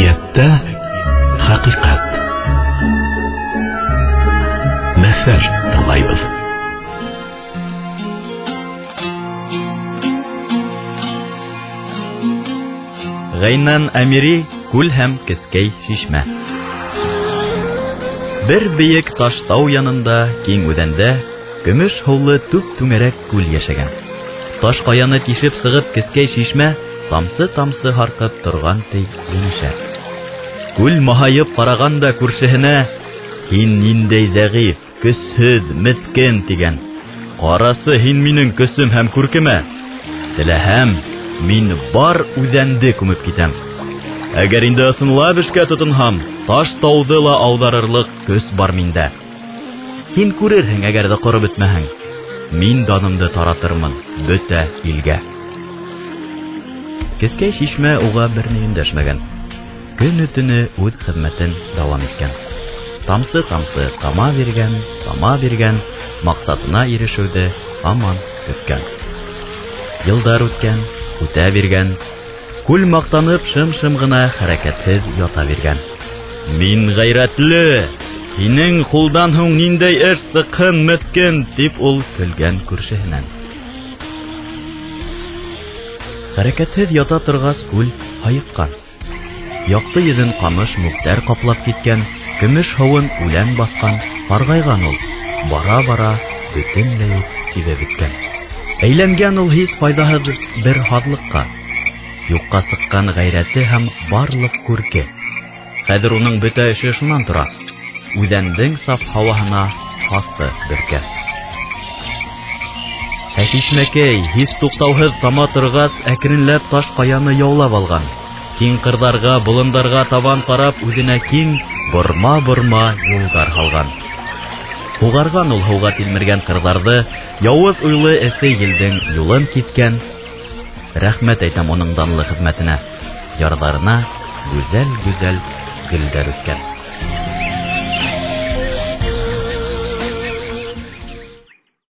Әкиәттә хәҡиҡәт. Мәҫәл тыңлайбыҙ. Ғәйнан Әмири Күл һәм Кескәй шишмә. Бер бейек таш тау янында, киң үҙәндә, көмөш һыулы түп-түңәрәк күл йәшәгән. Таш ҡаяны тишеп сығып, кескәй шишмә тамсы-тамсы һарҡып торған ти йәнәшә. Күл маһайып ҡараған да күршеһенә: "Һин ниндәй зәғиф, көсһөҙ, меҫкен!" тигән. "Ҡарасы һин минең көсөм һәм күркемә. Теләһәм, мин бар үҙәнде күмеп китәм. Әгәр инде ысынлап эшкә тотонһам, таш тауҙы ла ауҙарырлыҡ көс бар миндә. Һин күрерһең, әгәр ҙә ҡороп бөтмәһәң. Мин данымды таратырмын бөтә илгә." Кескәй шишмә уға бер ни өндәшмәгән. Көнө-төнө үҙ хеҙмәтен дауам иткән. Тамсы-тамсы тама биргән, тама биргән, маҡсатына ирешеүҙе һаман көткән. Йылдар үткән, үтә биргән. Күл маҡтанып шым-шым ғына хәрәкәтһеҙ ята биргән. Мин ғәйрәтле, һинең ҡулдан һуң ниндәй эш сыҡһын, меҫкен, тип ул көлгән күршеһенән. Хәрәкәтһеҙ ята торғас, күл һайыҡҡан. Яҡты йөҙөн ҡамыш мүктәр ҡаплап киткән, көмөш һыуын үлән баҫҡан, һарғайған ул. Бара-бара бөтөнләй үк кибеп бөткән. Әйләнгән ул һис файҙаһыҙ бер һаҙлыҡҡа. Юҡҡа сыҡҡан ғәйрәте һәм барлыҡ күрке. Хәҙер уның бөтә эше шунан тора. Үҙәндең саф һауаһына һасы бөркә. Ә шишмәкәй, һис туҡтауһыҙ тама торғас, әкренләп таш ҡаяны яулап алған. Киң ҡырҙарға, болондарға табан ҡарап, үҙенә киң, борма-борма юлдар һалған. Һуғарған ул һыуға тилмергән ҡырҙарҙы, яуыз уйлы эҫе елдең юлын киҫкән. Рәхмәт әйтәм уның данлы хеҙмәтенә. Ярҙарына гүзәл-гүзәл гөлдәр үҫкән.